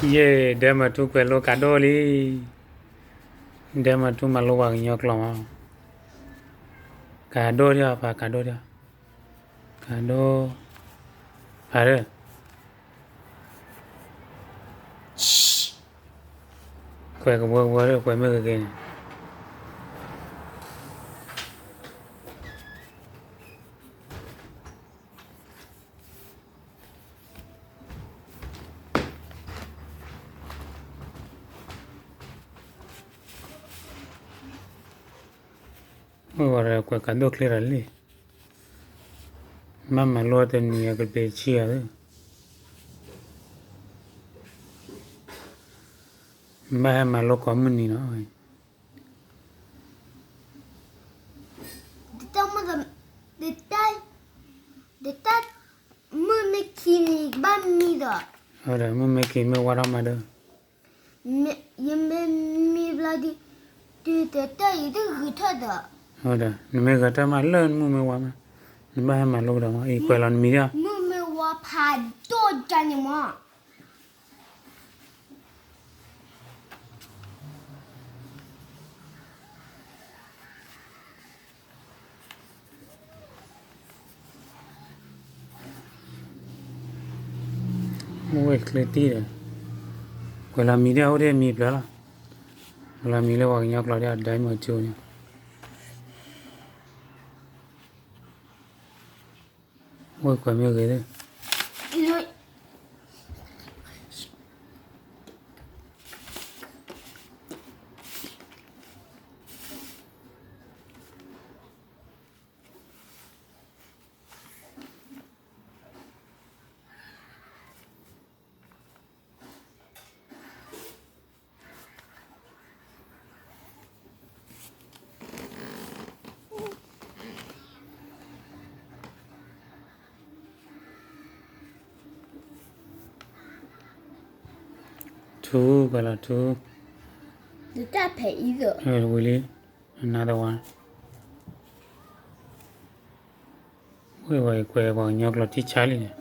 ယဲၢ် ဒဲမၤထူကွဲးလိကးဒိၣ်လံ, ဒဲမၤထူမၤလိပှၤကညီကျိာ်မး, ကးဒိၣ်ဒံး ပှၤကးဒိၣ်ဒံး, ကးဒိၣ်, ဖးဒၢၣ်, ကွဲးကဘှီကဘှီဒီး ကွဲးမ့ၢ်ဂ့ၤဂ့ၤန့ၣ် ဝဲဝဲဒီးကွဲးကးဒိၣ်ချ့ဒီးလံ, မ့ၢ်မၤလိတနံၤအကတၢၢ်ဆံးဧါ, မ့ၢ်ဟဲမၤလိကိးမုၢ်နံၤနီၤ, တၢ်မုၢ်တၢ် မုၢ်မ့ၢ်ခံန့ၣ် ကဘၣ်မံဒီး, မုၢ်မ့ၢ်ခံမ့ၢ်ဝါထီၣ်မးဒီး, ယမ့ၢ်မံဘျီဒုး, တုၤတၢ်အံၤတဂုၤထၢၣ်ဒီး, နမ့ၢ်ဂဲၤထၢၣ်မးလၢနမုၢ်မ့ၢ်ဝါမး, နဘၣ်ဟဲမၤလိကဒီးမး, အံၤကွဲးလီၤနမံၤဒၣ်, မုၢ်မ့ၢ်ဝါဖးဒိၣ်ဒ်န့ၣ်မး မ့ၢ်ဝဲချ့တံၢ်ဒီး, ကွဲးလီၤမံၤဒၣ်အိၣ်ဒၣ်မံၤဖျၢၣ်လီၤ, ကွဲးလီၤမံၤလၢပှၤကညီကျိာ်ဒၣ် အဒဲမၤကၠိန့ၣ်, ဝဲကွဲးမ့ၢ်ဂ့ၤဒၣ် ထူ, ကွဲးလီၤထူ, တၢ်ဖဲအံၤဒီး, ဝံၤလံ, another one, ဝဲဝဲကွဲးပှၤကညီကျိာ်ထံဆါလံန့ၣ်,